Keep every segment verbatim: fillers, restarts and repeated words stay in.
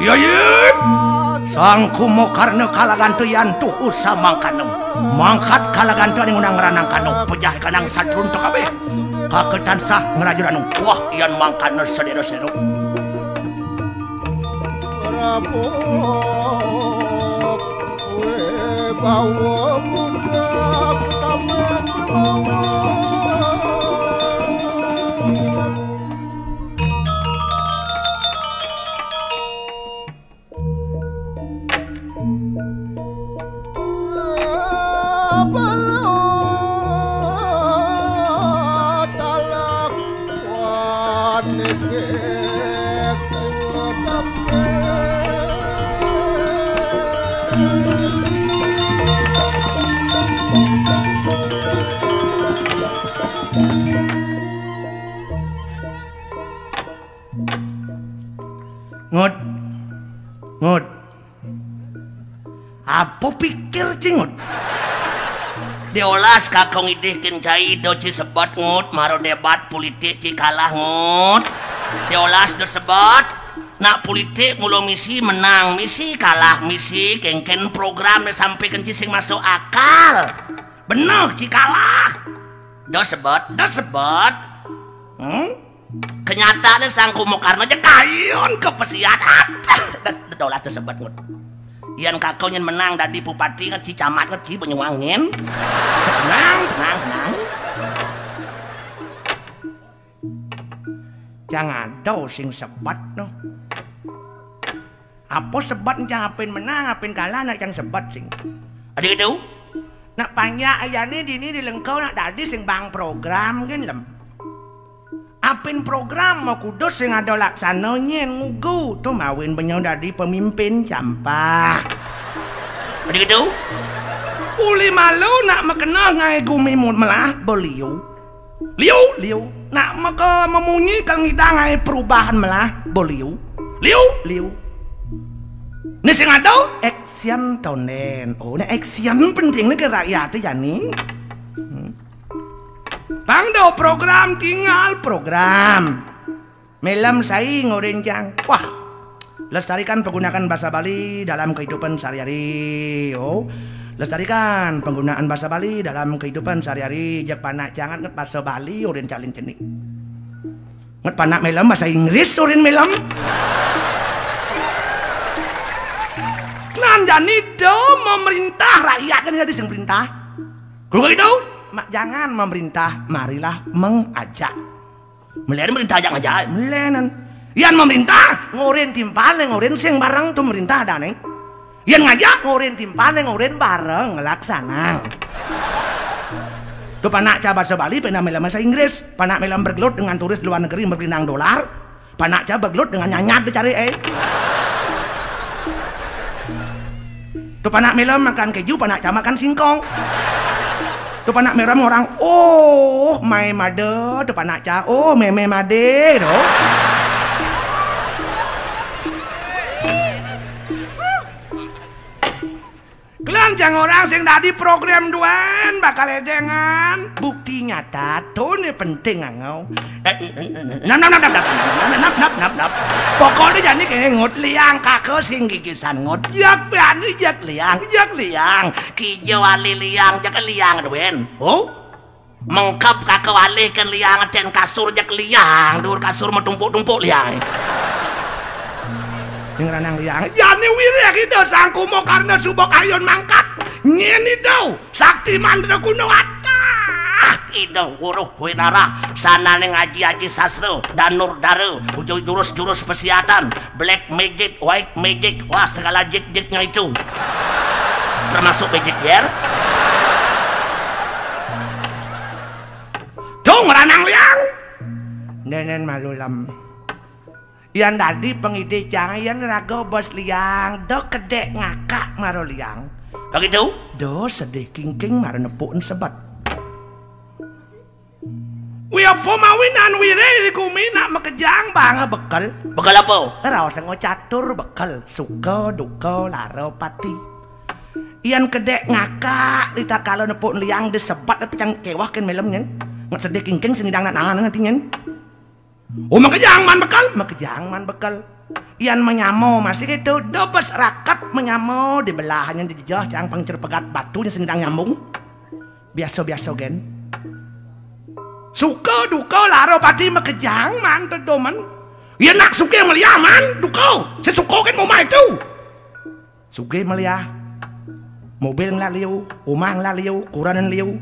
Iya, iya. Sang Kumokarna kalagantu yan tuhu samangkana. Mangkat kalagantu ning unang ranangkana. Pejah kanang satrun to kabeh. Kake tansah ngrajuranu. Wah, yan mangkana sedera-sedera. Prabu Wibawa Muda Utama. Ngut. Ngut. Apa pikir ci, Ngut? Diolas kakong idih kin cai do ci sebet, Ngut, maro debat pulitik ci kalah, Ngut. Diolas do sebet. Nak pulitik mula misi menang, misi kalah, misi kengken program ne sampai kenci sing masuk akal. Beneh ci kalah. Do sebet, do sebet. Hmm? Kenyataannya Sang Kumokarna jekayun ke pesiat. Adah, das, dolah tersebut, Ngut. Yan kako nyen menang dadi bupati nget ci camat nget ci Banyuwangen. Tenang, tenang, tenang. Jang ada sing sebat no. Apa sebat encang apin menang, apin kalah nak cang sebat sing. Ada gitu? Nak panjak ayane dini di lengkau nak dadi sing bang program gen lem. Apin program mau kudus sing ada laksana nyen ngugu tu mawin benyau dadi pemimpin campah. Ada gitu? Uli malu nak makena ngai gumi mut melah beliu. Liu, liu. Nak maka memunyi kang idang ai perubahan melah beliu. Liu, liu. Ni sing ada action tonden. Oh, ni action penting ni ke rakyat tu jani. Hmm. Pang do program tinggal program. Melem sai ngorin cang. Wah. Lestarikan penggunaan bahasa Bali dalam kehidupan sehari-hari. Oh. Lestarikan penggunaan bahasa Bali dalam kehidupan sehari-hari. Jak panak cang nget bahasa Bali urin calin cenik. Nget panak melem bahasa Inggris urin melem. Nan jani do memerintah rakyat kan jadi sing perintah. Kalau gitu, mak jangan memerintah, marilah mengajak. Melen merintah ajak ngajak, melenan. Yan memerintah, ngorin timpal, ngorin sing bareng tu merintah dane. Yan ngajak, ngorin timpal, ngorin bareng ngelaksanang. Tu panak ca bahasa Bali, pena melem bahasa Inggris. Panak melem bergelut dengan turis luar negeri bergelinang dolar. Panak ca bergelut dengan nyanyat dicari, eh. Tu panak melem makan keju, panak ca makan singkong. Tu panak melem orang, oh, mai made, tu panak ca, oh, meme made, tu. Kelan cang orang sing dadi program duan bakal edengan. Bukti nyata, tu ni penting angau. Eh, nap, nap, nap, nap, nap, nap, nap, nap, nap. Pokoknya jani kene ngut liang kaka sing gigisan ngut. Jak pian ni jak liang, jak liang. Kija wali liang, jak liang duen. Oh? Mengkep kaka walih ken liang ten kasur jak liang, dur kasur metumpuk-tumpuk liang. Ning ranang liang. Jani wirih kita Sang Kumokarna suba kayun mangkat. Nyen ida, sakti mantra gunung atah. Ida uruh winarah, sananing aji-aji sastra, danur dara, uju jurus-jurus pesiatan, black magic, white magic, wah segala jik-jiknya itu. Termasuk magic jar. Dong ranang liang. Nenen malu lam. Yan dadi pangidih cang, yan raga bos liang, da kedek ngakak mara liang. Begitu? Da sedih kingking mara nepuk sebet. Kuwi apa mawinan wire di gumi nak makejang banga bekel. Bekel apa? Raos ngo catur bekel, suka, duka, lara, pati. Yan kedek ngakak, ritatkala nepuk liang disebat pecang kewah ken melem nyen. Nget sedih kingking sing idang nak nangan nganti nyen. Oh, makejang man bekel, makejang man bekel. Yan menyamo masih gitu, dobes raket menyamo di belahannya jejeh cang pengcer pegat batunya sing idang nyambung. Biasa-biasa gen. Suka duka lara pati makejang man tedomen. Ya nak suka meliah man duka. Sesuka kan mau itu. Sugih meliah. Mobil ngelak liu, umah ngelak liu, kuranan liu.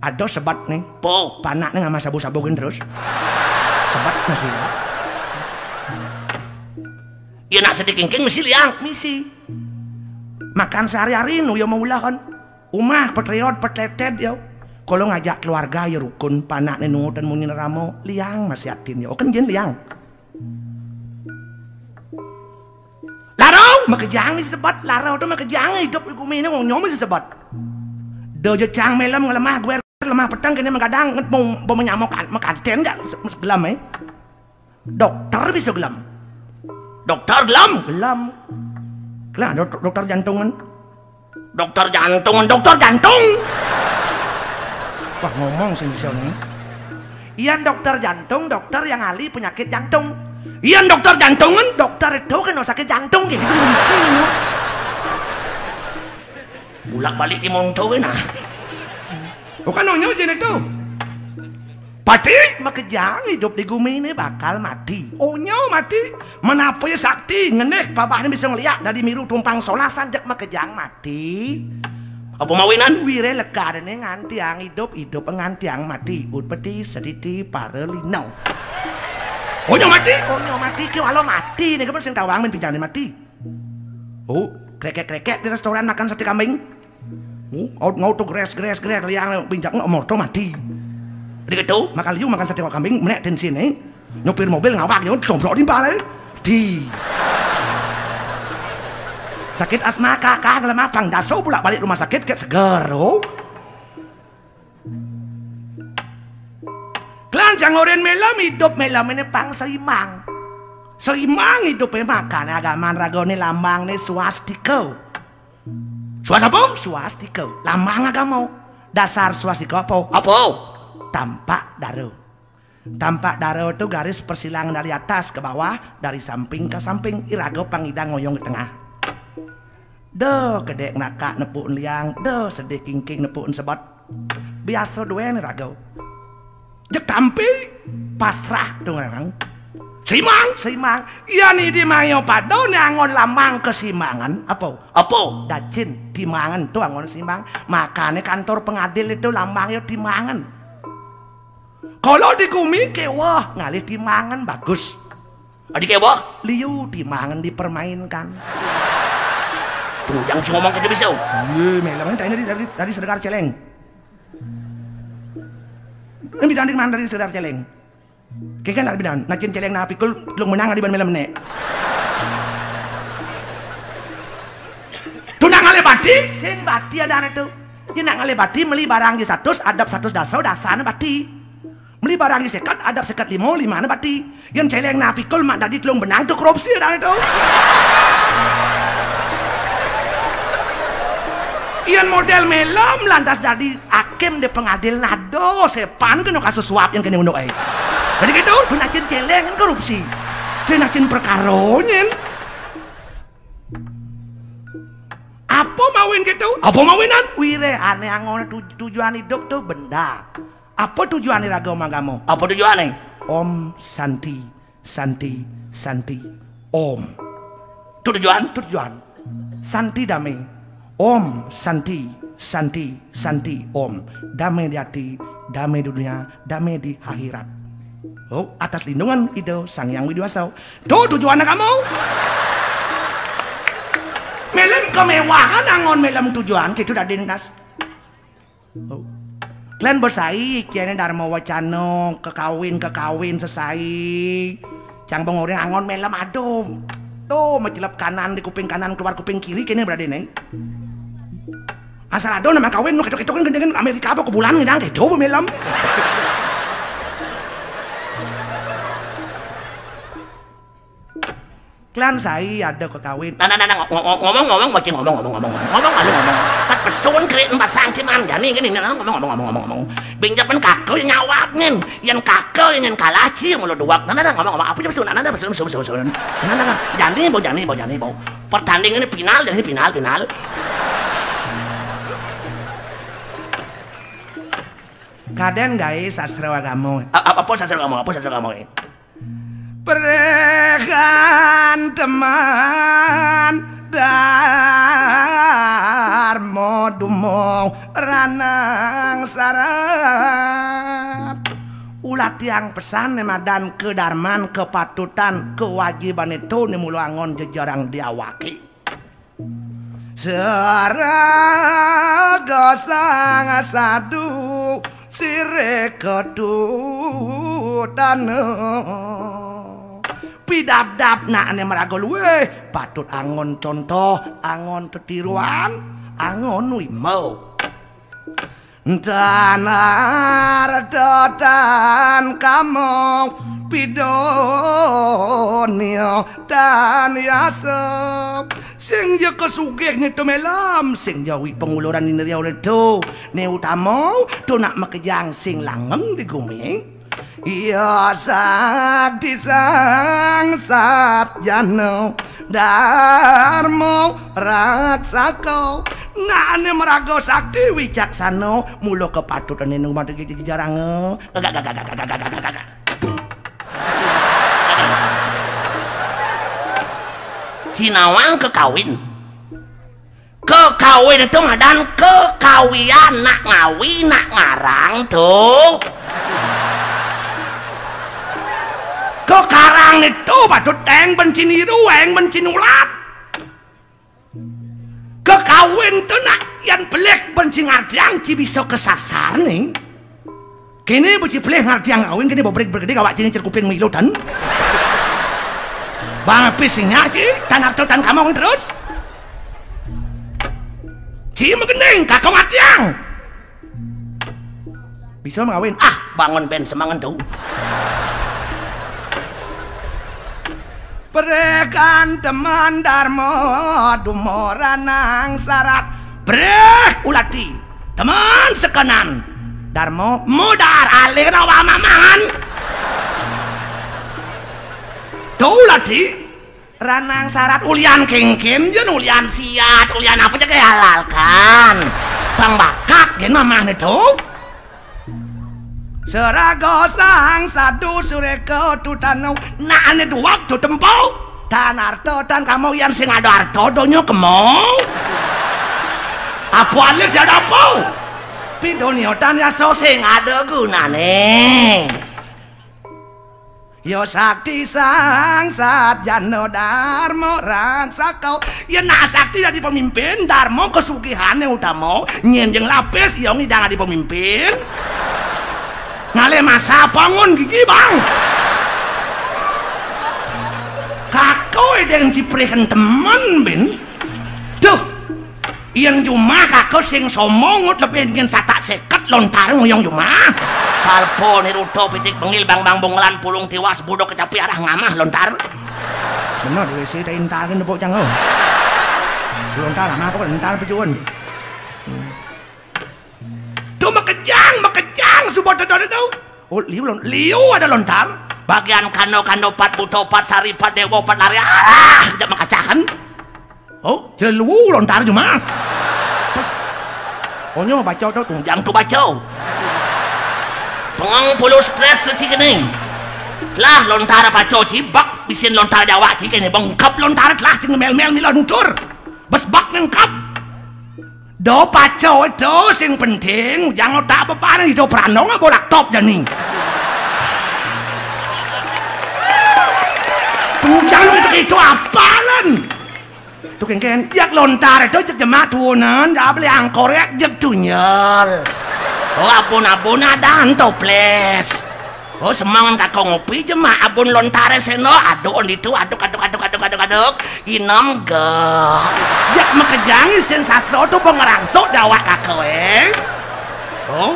Ada sebat nih. Po, panak nih ngama sabu-sabu gen terus. Sebat masih. Ya nak sedih kingking mesti liang. Misi. Makan sehari-hari nu ya mau ulahan. Umah petriot petleted ya. Kalau ngajak keluarga ya rukun, panak nih nungutan munyi ramo, liang masih atin ya. Oken jen liang. Larau, makejang mesti sebat, larau tu makejang hidup di gumi ini, wong nyomi mesti sebat. Do jecang melem ngelemah guer, lemah peteng kene menggadang, nget mau, mau menyamuk kan, mekanten gak se-, se-, gelem eh. Dokter bisa gelem. Dokter gelem? Gelem. Lah, dok-, dokter jantungan. Dokter jantungan, dokter jantung. Wah, ngomong sing bisa nih. Iyan dokter jantung, dokter yang ahli penyakit jantung. Iyan dokter jantungan, dokter itu kena sakit jantung kayak gitu. Bulak balik di monto nah. Bukan nonyo aja itu. Pati makejang hidup di gumi ini bakal mati. Onyo mati. Menapa ya sakti ngenek babahne bisa ngeliak dari miru tumpang solasan jek makejang mati. Apa mawinan? Wire lekadene ngantiang hidup, hidup ngantiang mati. Utpeti sediti para lino. Onyo mati? Onyo mati ke walau mati nih kapan sing tawang men pinjane mati. Oh, krekek-krekek di restoran makan sate kambing. Oh, out ngaut tuh gres gres gres liang pinjak nggak motor mati. Di gitu, makan liu makan sate kambing menek tensi nih. Nyopir mobil ngawak ya, tombrok timpal eh. Di. Sakit asma kakak ngelemah pang daso bulak balik rumah sakit kayak seger. Oh. Kelanjang oren melem hidup melem ini pang seimang. Seimang hidup makane agama ragane lambang ne swastika. Swas apa? Swastika. Lambang agama. Dasar swastika apa? Apa? Tampak dara. Tampak dara itu garis persilangan dari atas ke bawah, dari samping ke samping, iraga pangidang ngoyong ke tengah. Da kedek nakak nepuk liang, da sedih kingking nepuk sebat. Biasa duen raga. Jek tampi pasrah tu ngarang. Simang, simang. Iya ni di mayo pada ni angon lamang kesimangan. Apa? Apa? Dacin, timangan tu angon simang. Makane kantor pengadil itu lambang ya timangan. Kalau di gumi kewah ngalih timangan bagus. Adi kewah? Liu timangan dipermainkan. Tuh, yang ngomong kita bisa. Iya, melem tadi dari dari, dari sedegar celeng. Ini bidang di mana dari sedegar celeng? Keken lah bidang. Nacin celeng na pikul telung menang di ban melem nek. Tunang ale bati? Sin bati ada itu. Dia nak ngalih bati meli barang di satus, adap satus dasa, dasane bati. Meli barang di seket, adap seket lima, limane bati. Yang celeng na pikul mak dadi telung benang tu korupsi ada itu. Iyan model melem lantas dadi hakim di pengadil nado sepan kena kasus suap yang kena unduk ai. Jadi gitu, benacin celeng kan korupsi. Celeng nacin perkara nyen. Apa mawin gitu? Apa mawinan? Wire ane angon tuj- tujuan hidup tu benda. Apa tujuan iraga magama? Apa tujuane? Om Santi, Santi, Santi, Om. Tu tujuan? Tu tujuan. Santi dame. Om Santi, Santi, Santi, Om. Dame di hati, dame di dunia, dame di akhirat. Oh, atas lindungan Ida Sang Hyang Widi Wasa. Tu tujuan kamu. Melem kemewahan angon melem tujuan kita dah dindas. Oh. Kalian bersai, kiane Dharma Wacana, kekawin, kekawin sesai. Cang bengoreng angon melem aduh. Tuh, mecelep kanan di kuping kanan, keluar kuping kiri, kene berada neng. Asal ada nama kawin, nu ketok-ketok kan gendengan Amerika apa ke bulan ngidang kedo melem. Klan sai ada kakawin. Nah, nah, nah, nah, ngo-, ngo-, ngomong, ngomong, bocah, ngomong, ngomong, ngomong, ngomong, ngomong, ayo ngomong. Kat pesun kerik pasang ciman jani gini, nah, nah, ngomong, ngomong, ngomong, ngomong, ngomong. Binjak pen kakak yang nyawab nin, yang kakak yang kalah ci mulu duak. Nah, nah, nah, ngomong, ngomong, apa aja pesun, nah, nah, nah, pesun, pesun, pesun, pesun. Nah, nah, nah, jani bo, jani bo, jani bo. Pertandingan ini final, jadi final, final. Kaden gaé sastra agama. A-, a-, apa sastra agama? Apa sastra agama? Prekan teman Darma Dumong Ranang Sarat. Ulah tiang pesan né madan kedarman, kepatutan, kewajiban itu né mula angon jejerang diawaki. Saraga sang sadu siré ketutana. Pidabdab nak né maraga luwih, patut angon contoh, angon tetiruan, angon wimau. Tan arta tan kama, pidonya tan yasa. Sing ja kasugih nita mélem, sing ja wi panguluran indriya nita, né utama, to nak makejang sing langgeng di gumi. Iya sakti sang satjana darma raksaka. Nak ané maraga sakti wicaksana, mula kapatutané nunggu mati gigi jarang. Gagak, gagak, gagak, gagak, gagak, gagak. Sinawang kakawin. Kakawin to madan kakawian, nak ngawi, nak ngarang to. Kakarang to patut eng ben ci niru, eng ben ci nulat. Kakawin to nak yan belik ben ci ngartiang ci bisa kasasar ning. Kéné bocah pelih ngartiang kawin, kéné bobrik bergedé, awak ciné cer kuping milu tan. Bang apis nya ci, tan arta tan kama terus. Ci magending, kakong ngartiang. Bisa mengawin. Ah, bangun ben semangan tu. Prekan teman Darma dumoranang sarat. Breh ulati. Teman sekenan. Darma mudar alih kena wa mamangan. Tu ulati. Ranang sarat ulian kéngkén, jen ulian siat, ulian apa ja dihalalkan. Bang bakak, jen mamahné tu. Saraga sang sadu sureka tutanu, nak ané duwag tu tempo. Tan arta, tan kama, yan sing ada arta, donya kema. Apa alit jada apa? Pidonya tan yasa sing ada gunané. Ya sakti sang satjana darma raksaka. Ya nak sakti dadi pemimpin, darma kasugihané utama, nyén jeng lapis, ya ngidang dadi pemimpin. Ngalih masa pangun gigi, Bang. Kako edeng ciprihen temen, bin. Duh. Yén jumah kaka sing sombong, ngut lebih nyén satak séket lontar ngoyong jumah. Kalpo niruta pitik bengil bang bang bongelan pulung tiwas budok kecapi arah ngamah lontar. Bener, W C tak intar kan nepuk cang, oh. Lontar, nah, kok entar pejuan. Tu makejang, makejang, suba tedo tu. Oh, liu lon-, liu ada lontar. Bagian kando-kando pat buto, pat sari, pat dewa, pat lari. Alah, jak makacahan. Oh, celelu lontar cuma. Onyo baca tu, tunjang tu baca. Pengang puluh stres tu ci kening. Telah lontar paco ci bak, bisin lontar Jawa ci kene bengkep lontar telah ci ngemel-mel milah nutur. Bes bak nengkep. Do paco itu sing penting, ujang otak beban, idup randong, bolak top jani. Pengujangan itu, itu apalan? Tu kengken, jak lontar itu, jak jemak tuunan, jak beli angkor, jak, jak tunyel. Oh, abun-abun ada toples. Oh, semangan kaka ngopi, jemak abun lontare seno, aduk on ditu, aduk, aduk, aduk, aduk, aduk, aduk. Inem ge. Jak makejang isin sasro tu pengerangso dawak kaka, eh. Oh.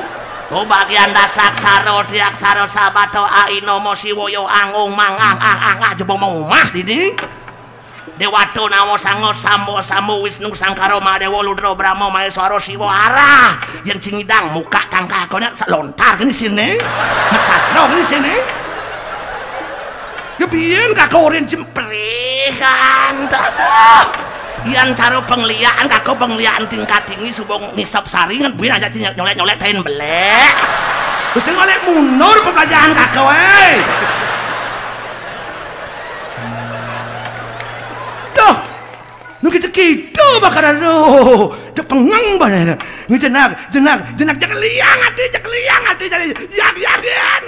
Oh, bagian dasaksara, diaksara, sabato, ainomo, siwaya, angung, mangang, ang, ang, aja bong omah dini. Dewato, nawa, sanga, sambo, sambo, Wisnu, Sangkara, Mahadewa, Ludra, Brahma, Maheswara, Siwa, arah. Yen sing ngidang muka tangkakone selontar kene sini. Nek sasra kene sini. Ya biyen kakak orin jemprehan. Aduh. Yan cara pengliakan, kakak pengliakan tingkat tinggi, subung ngisap saringan, biyen aja nyolek-nyolek tain belek. Wis ngolek mundur pembelajaran kakak, weh. Duh. Nu kita-kita bakal ado. Dek pengang banget. Ngejenak, jenak, jenak, jak liang ati, jak liang ati, jadi yak, yak, yak.